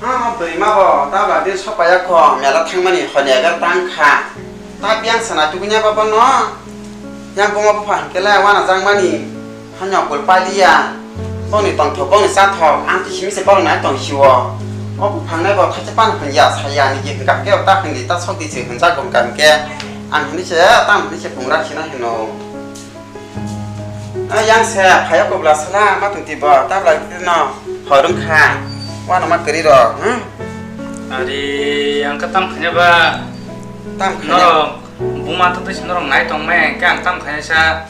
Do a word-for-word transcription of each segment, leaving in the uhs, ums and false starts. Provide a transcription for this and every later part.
Ah, bwrwi ma bo, ta ba din sopaya kho, mela thangmani honi agar tang kha. Ta biyang sana tugui nya ba bono. Yang buma bupha hingke le wana jangmani. Hanya kul paliya. Bongni tongthok, bongni chathok, ang ti simi se borok nai tong siwo. O buphang nai bo thaisa pan hwn ya, saya ni je hingka ke ta hwn di, ta sok di se hwn jago hingka hingke. Ang hini se, tam hini se pungra sina hino. Ah, yang se, phaya kobla sala, ma tong ti bo, ta bla no, horung kha. Wana ma kari ro, hmm? Ari, ang ka tam khanya ba. Tam khanya. Norok, buma to twi norok nai tong me, ke ang tam khanya sa.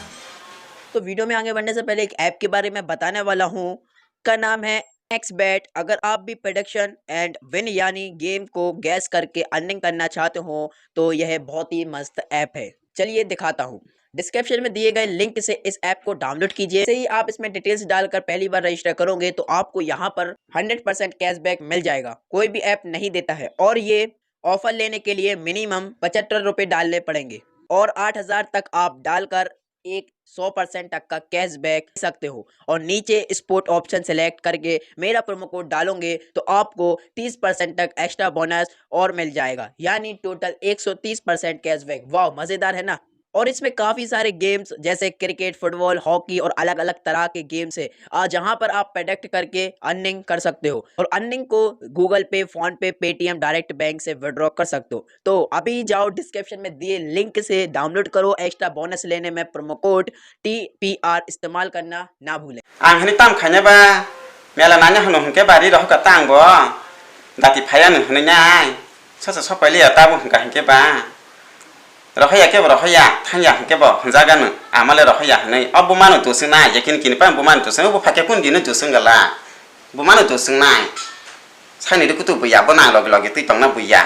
तो वीडियो में आगे बढ़ने से पहले एक ऐप के बारे में बताने वाला हूँ, का नाम है एक्सबेट। अगर आप भी प्रेडिक्शन एंड विन यानी गेम को गैस करके अर्निंग करना चाहते हो तो यह बहुत ही मस्त ऐप है। चलिए दिखाता हूँ, डिस्क्रिप्शन में दिए गए लिंक से इस ऐप को डाउनलोड कीजिए। जैसे ही आप इसमें डिटेल्स डालकर पहली बार रजिस्टर करोगे तो आपको यहाँ पर हंड्रेड परसेंट कैशबैक मिल जाएगा। कोई भी ऐप नहीं देता है और ये ऑफर लेने के लिए मिनिमम पचहत्तर रुपये डालने पड़ेंगे और आठ हज़ार तक आप डालकर एक सौ परसेंट तक का कैशबैक सकते हो। और नीचे स्पोर्ट ऑप्शन सेलेक्ट करके मेरा प्रोमो कोड डालोगे तो आपको तीस परसेंट तक एक्स्ट्रा बोनस और मिल जाएगा, यानी टोटल एक सौ तीस परसेंट कैशबैक। वाह, मजेदार है ना? और इसमें काफी सारे गेम्स जैसे क्रिकेट, फुटबॉल, हॉकी और अलग अलग तरह के गेम्स है, आ, जहां पर आप प्रेडिक्ट करके अर्निंग कर सकते हो और अर्निंग को गूगल पे, फोन पे, पेटीएम, डायरेक्ट बैंक से विड्रॉ कर सकते हो। तो अभी जाओ डिस्क्रिप्शन में दिए लिंक से डाउनलोड करो एक्स्ट्रा बोनस लेने में प्रोमो कोड टीपीआर इस्तेमाल करना ना भूलें। Ang hwnwi tam khaina ba, mela naina hwno hwnkhe bari rohor ka tang bo, dati phaya nw hwnwi nai, sosa sopai liya tabuk hwnkha hwnkhe ba. Rohorya khe bo rohorya, thangya hwnkhe bo hwnjaganw, amale rohorya hwnwi. O bumano duswng nai, je kini kini phano bumano duswng, bo phakhe kunu dino duswng gala. Bumano duswng nai. Saini de kutu buya, bo nang logi logi twi tongna buya.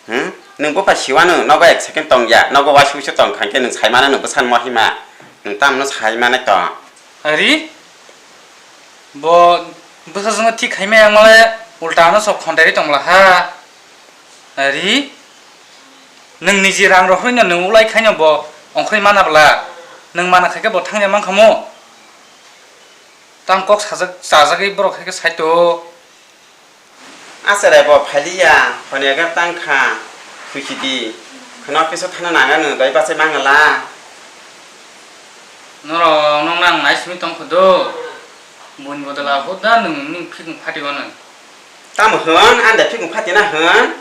Hmm? Nwng bupha siwano, nogo ek second tongya, nogo waisa waisa tong kha hwnkhe nwng saimano nwng bwsano mohima. Nwng tamno saimano to. Ari? Bo bwsajwkno thik khaimaya wngmale ulta ano sok khondairwi tongla ha. Ari, nwng niji rang rohorwino nwng ulai khaino bo ongkhorwi mana bwla. Nwng mana khaikhe bo thangya mankhamu. Tam kok sajak, chajagwi borok khaikhe saito. Acherai bo phailiya, honiya khe tang kha, thwichidi. Kheno kisa thana nangano, dai bachai mangala. Norok nokno ang nai simi tongkha do. Buini bodol a hut da nwng nini phikung phati gwnang. Tamo hwn, ang da phikung phati na hwn?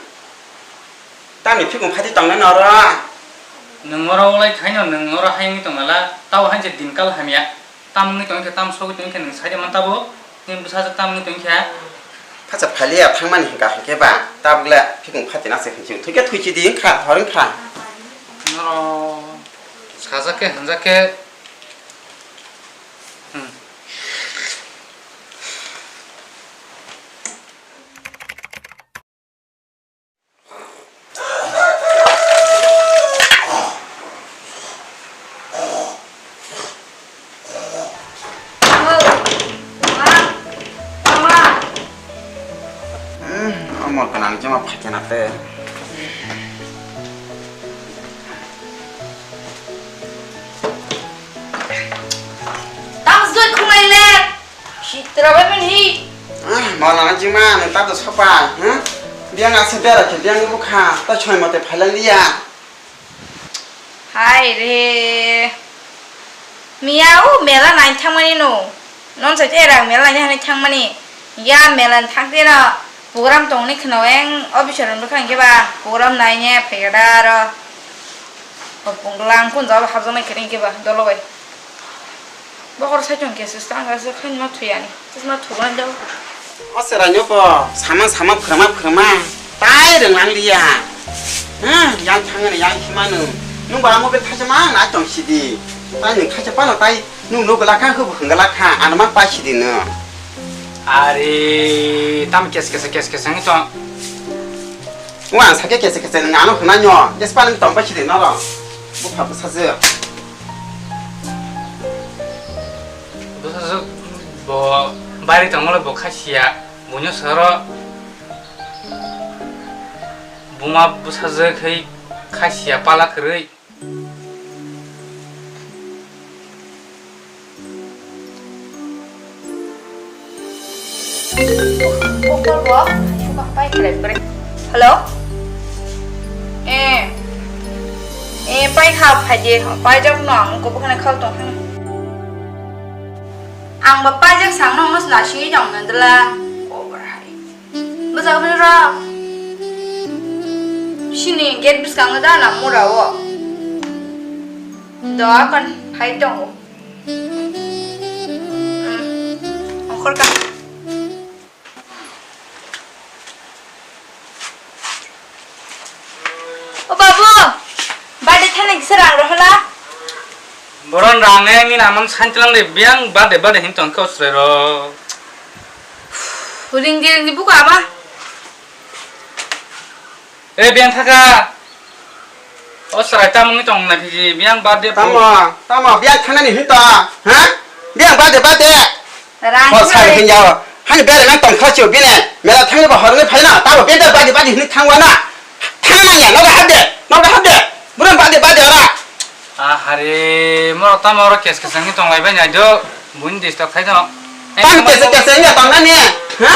Tamni phikung phati tongnai norok? Nwng oro ulai khaino nwng oro hai wngwi tong nala, tabo hai je din kal hamya. Tam wngwi tong khe, tam sogwi tong khe nwng sai de man tabo? Nini bwsajwk tam wngwi tong khe? Phacha phailiya thangmani hwnkha hwnkhe ba, tabuk le phikung phati na se hwnching. Thwi khe thwichidi wngkha, hor wngkha. Norok sajak khe hwnjak khe. Hmm. Hmm, o mol kanang joma phaikhe na te. Tamo soi khumai le. Sitra bai mani. Ah, mol kanang joma nang ta do sopa, huh? Biang ase bera khe biang bukha, ta choi mote phailang liya. Hai re. Miya o mela nai thangmani no. Non sai te rang mela nai thangmani. Ya mela thang te no. Program tong ni khno eng officer no khang ke ba. Program nai ne phega da ro. O pung lang kun jawab hab jong nai kering ke ba. Dolo bai. Bokhor saichung khe se stang kha se khaima thuyani. Chwsma thuklai jao. O chwraino bo sama sama phwrwngma phwrwngma tai rwnglang liya. Hmm, yang thangani yang himano. Nwng ba mobile thaisa ma nai tong sidi. Tai nwng thaisa pano tai nwng no gala kha hwbo hwngala kha ano ma pai sidi no. Are tam kes kes kes kes ang to. Nwng ang sakhe kese kese nwng ano hwnanyo. Jespa nwng tong pai sidi noro. Bupha bwsajwk. Bwsajwk bo bairi tongmale bo khasiya, buino soro buma bwsajwk hai khasiya pala kwrwi. Bokhor bo Pai khlai bre. Hello? Eh. Eh, pai kha, phai di. Pai jak no, ang ko bukhana khau tong kha. Ang ba pai jak sang no, mas na singwi jong na dala. Ko bar hai. Bwsa bwrwi rok. Sini gate bwskango da na mura o. Do akon phai tongo. Hmm. Ongkhor ka. O babu, bade thani kisa rang rohola. Boron rang e nini amon santilang de biang bade bade hin tong kau sre ro. Ring di ring di buka ama. Eh, biang thaka. O chwrai tamungni tong na phiji, biang birthday tamo, tamo, biang thanani hinta, ha? Biang birthday, birthday. Rang ko sai hinjao. Hani bere nang tong khachu bine. Mela thangni ba horni phaina. Tamo bere birthday, birthday hini thangwa na. Thangna ya, noga hade, noga hade. Buran birthday, birthday ora. Ah, hari, mo tamo ora kes kes nang tong lai bai nai do. Buin disturb khai do. Tamo kes kes ya tong na ni. Ha?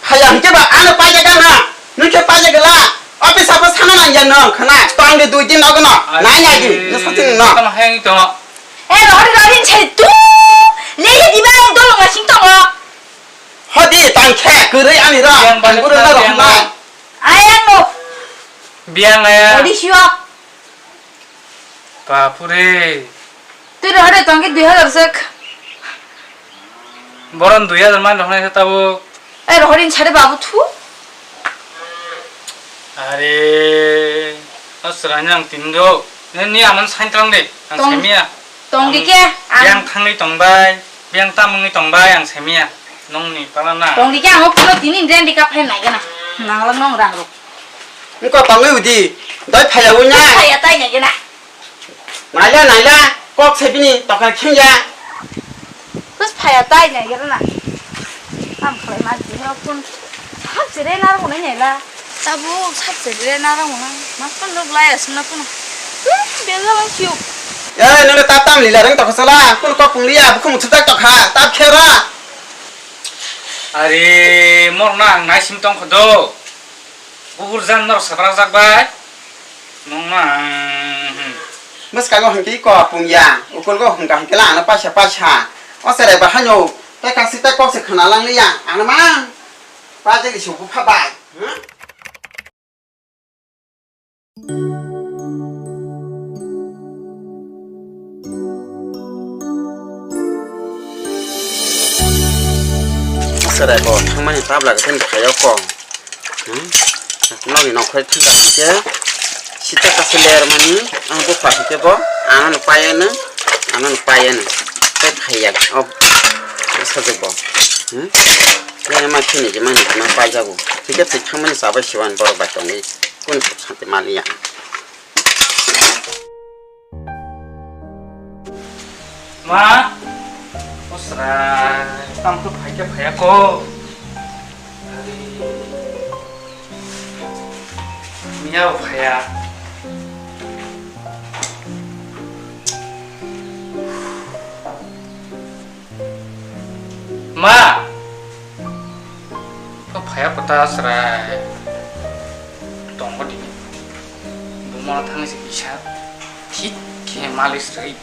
Haya hwnkhe ba ano paijak gana, nwng khe paijak gela. Office abo sana nang ya nwng khana. Tong de dui din nogo no. Nai nai di, nwng sachi nwng no. Tamo hayang to. Eh, rohori rohori se tu. Le ye di ba ang dolong asing tongo. Hodi tang khe kwrwi ani ro. Biang ba tang guru biang no ba. Ayang no. Biang aya. Odi siwa. Bapure. Twi rohore tongki dui hazar sek. Boron dui hazar man rohonai sa tabuk. Ai rohorin sare babu thu. Are, asra nyang tindo. Ni aman sain tong de. Ang tong, semia. Tong di ke? Yang thangni tong bai, yang tamungni tong bai ang semia. Nongni pala na. Tong di ke ang puno tini rendi ka phai nai gana. Nanglang nong rang rok. Engko tongwi udi, doi phaya wi na. Phaya tai nai gana. Naila, naila, kok se bini tokar khimya. Kus phaya tai nai gana. Am khlai ma di ha pun. Sab jere na rong nai la. Tabu sab jere na rong na. Ma pun lok lai asum na pun. Bela ma siu. Ya, nang tap tam lila reng tokha sala. Kun kok pung liya, bukhung chutak tokha. Tap khera. Are, mor na ang naisim tong khodo. Buburjan norok sabrajak bai. Nongma, hmm. Bwskango hwnkhe iko pungya, ukulgo hwnkha hwnkhe la ano paisa paisa. O cherai bahaino tei kaisa tei kok se khwna langliya, ano ma pajagri se bupha bai. Hmm? Cherai bo thangmani tabla khe phaio kho. Hmm? Nokni nokphai thangka hwnkhe sita kaisa ler mani ang bupha hwnkhe bo ano no paiya no, ano no paiya no. Tei phaiya o sajak bo. Hmm? Yang ma khini je mani ma paijago. Hwnkhe thik thangmani chabai siwan borok bai tongwi kunu suk santi maliya. Ma, osra, tamkhe phaikhe phaiya ko. Ari, miya bo phaiya. Ma! O phaiya kota chwrai tongbo di. Buma thang se kisa thik khe malik sri.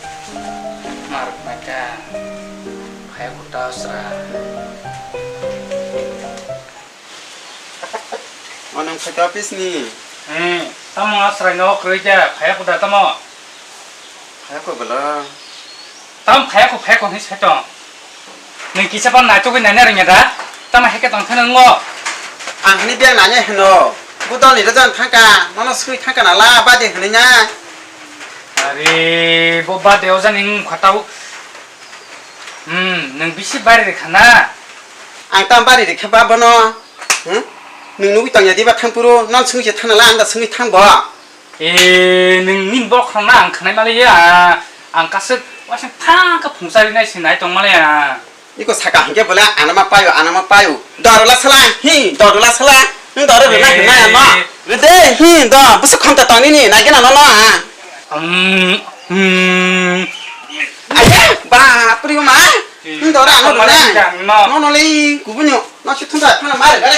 Mar mata phaiya kota chwrai. Onang khaita office ni. Hmm, tamo asrai no kroi ja, phaiya kota tamo. Phaiya ko bala. Tam phaiya ko, phaiya ko hinwi sai tong. Nwng kisa pan naitugwi naina rwngya da? Tamo hai khe tong thano ngo. Ang hwnwi biyang naina hwno. Budol ni rwjan thangka, nono swi thangka na la badi hwnwi na. Are, bo badi o jani wng kha tau. Hmm, nwng bisi bari rwkha na? Ang tam bari rwkha ba bono. Hmm? Nwng nugwi tongya diba thangphuru, non swi se thana la, ang da swi thang bo. E, nwng nini borok khoroknw ang khwnai maliya, ang kasik waising thang khe phungsa rinai se nai tong maliya. Iko saka hwnkhe bole anama payo, anama payo. Dorola sala, hi, dorola sala. Nwng doro rwna hwnna ya no. Rwde, hi, do, bwswk kham ta tong nini, nai gana no no, ha. Hmm, hmm. Aya, ba, puri ma. Nwng doro ano rwna. No, no le, kubunyo. No si thunda, thana mare, gare.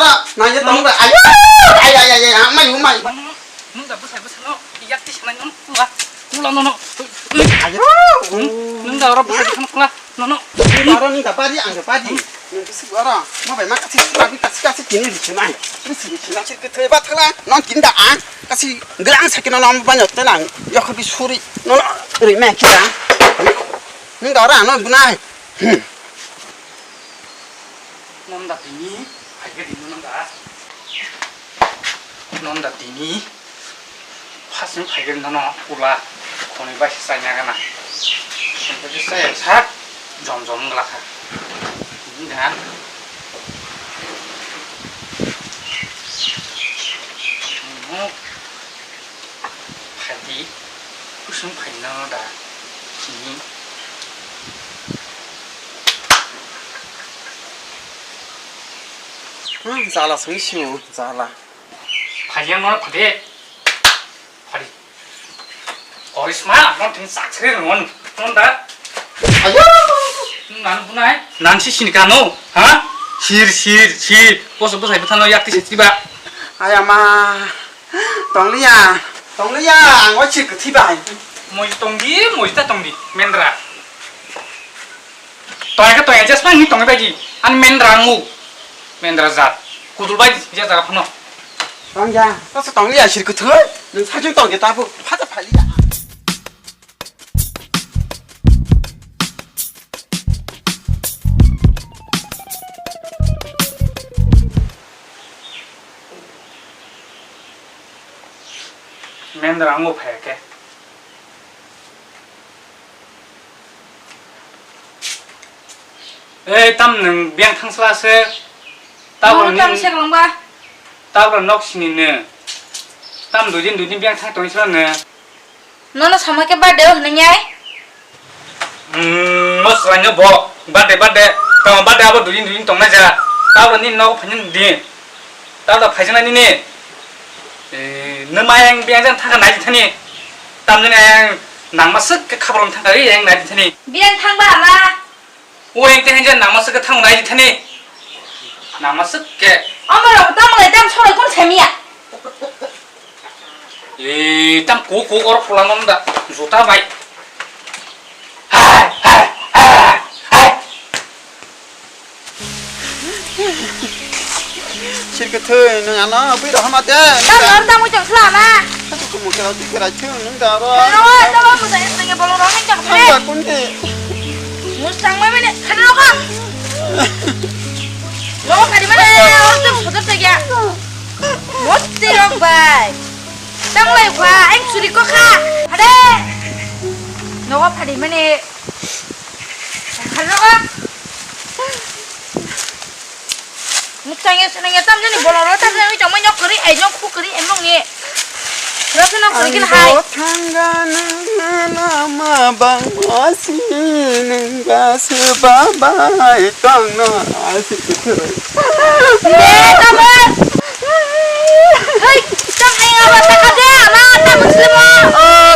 ora, nang ye tong ba. Ayo, ay, ay, ay, ay, amai, umai. Nung da bwsai bwsai no, yak ti sanai no, kula, kula no no. Ayo. Nung da ora bwsai bwsai no kula, no no. Aro nung da padi, ang da padi. Nung bisi ora, mo bai ma kasi, kasi, kasi, kasi kini di sanai. Bisi di sanai. Kasi kethoi ba thangla, non kin da ang. Kasi gelang sakino no banyo tenang. Yok bi suri, no no. Ri me kira. Nung da ora no bunai. Nonda tini, phaikhe di nonda. Nonda tini, phasing phaikhe nono ula, khoni bai se chaina gana. Khoni bai se chaya sak, jom jom wngla kha. Ini dan. Phaidi, kusung phaino da. Chini. Hmm, jala sung siu, jala. Phaidi ang no phade. Phadi. Korisma, no tin saksri ngon, non da. Ayo. Nan bunai, nan si sini kano, ha? Sir, sir, sir. Boso bosai bethano yakti sitri ba. Ayama. Tongliya, tongliya, ang oi chir kwthwi bai. Moi tongdi, moi ta tongdi, mendra. Toya ka toya, just fine, tongdi bai di. An mendra ngu. Mendra jat. Kudul bai di, je jaga phano. Tongya, ta sa tongliya, chir kwthwi. Nung sajung tongke ta bu, phata phaliya. Mendra ango phai khe. Ei, tam nwng biyang thangsla se. Tabra Nono tam ni, seklangba. Tabra nok sini ne. Tam dui din, dui din biyang thang tong sila ne. Nono sama khe birthday o hwnwi ai? Hmm, mo swlaino bo. Birthday, birthday. Tamo birthday abo dui din, dui din tong nai ja. Tabra ni nok phaini din. Tabra phaijana nini. Eh, numa yang biyang jan thaka nai thani. Tamjani yang nangma sik khe khabar thaka yang nai thani. Biyang thangba ama. O yang teh jen nama seke thang nai thani. Nama seke. Amar rok tam lai tam sorai kon semia. Eh, tam ko ko or pula nom da. Juta bai. Hai, hai, hai, hai. Sirke thoi nang ano bui rohama de. Tam nor tam ujang sula ma. Aku kumu kira tu kira chu nang daro. Ano, ano, mo sa yang tanya bolong rohing jang. Nang bakun de. Mustang mai mene, khana rokha. Rokha di mana? Orang tu sodar saja. Mesti rok bai. Tang lai kha, ang suri ko kha. Hade. Nogo phadi mene. Khana rokha. Muchang ya senang ya tam jani bolong ro tam jani chong ma nyok kari ai nyok khu kari em nong ye. Ro senang kari kin hai. Ang thangga nang lama bang masi nang ga se babai tong no asi kuthur. Ye, tabar. Hei, tam ai ngaba ta kade ama ta muslim o. Oh,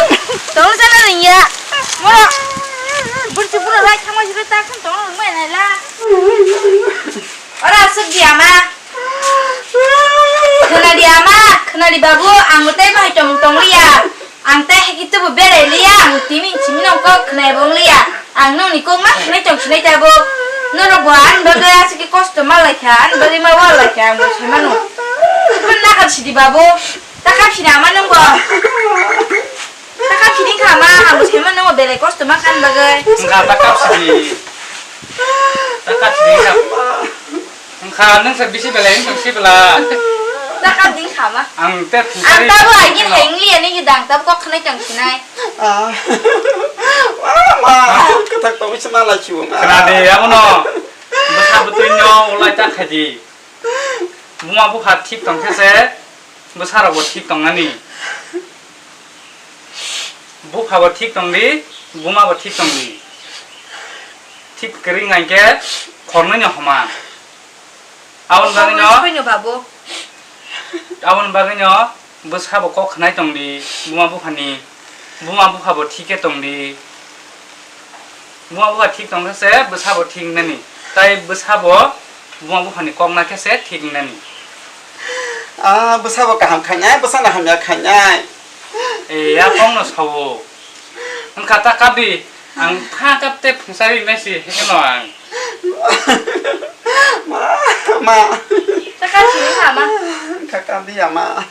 tong sana ring ya. Mo. Bursi pura rai thangma sira ta kan tong ring mai nai la. Ora aswk di ama. Khwnadi ama, khwnadi babu, ang bo tei bahai tong tongliya. Ang tei hai khe tubu berai liya, ang timi simi nong kok khwnai bo wngliya. Ang nongni kok ma khwnai tong sinai tabuk. Norok bo ani bagwi aswk khe kosto ma lai kha, ani bagwi ma wal lai kha, ang bo sai mano. Khun nakar sidi babu, ta kap sidi ama nung bo. Ta kap sidi kha ma, ang bo sai mano belai kosto ma khan bagwi. Wngkha ta kap sidi. Ta kap sidi kha. Wngkha, nwng se bisi belai wng tong si bela. Ta kap di kha ma. Ang te thung Ang sari tabo thung agin sino. Hengli ani hidang tab kok khnai tong sinai. Ah. Mama, kathak tong sima la chiwong. Khna di, abono. Bwsa bwtwi no ulai ta khaidi. Buma bupha thik tong khe se, bwsa rok bo thik tong nani. Bupha bo thik tong di, buma bo thik tong di. Thik kwrwi wngkha khe khornwi no homa. Aboni bagwi no, Khornwi no babu. Aboni bagwi no, Bwsabo kok khnai tongdi, buma buphani, buma buphabo thik khe tongdi. Buma bupha thik tongkhe se bwsabo thik nani, tai bwsabo buma buphani kok nakhe se thik nani. Ah, bwsabo kaham khainai, bwsano hamya khainai. E, ya kongno sawo. Wngkha ta kabdi, ang pha kap te phungsa ri nai si, hekeno ang. Ma, ma. Ta kap si ha ma. Kha kabdi ya ma.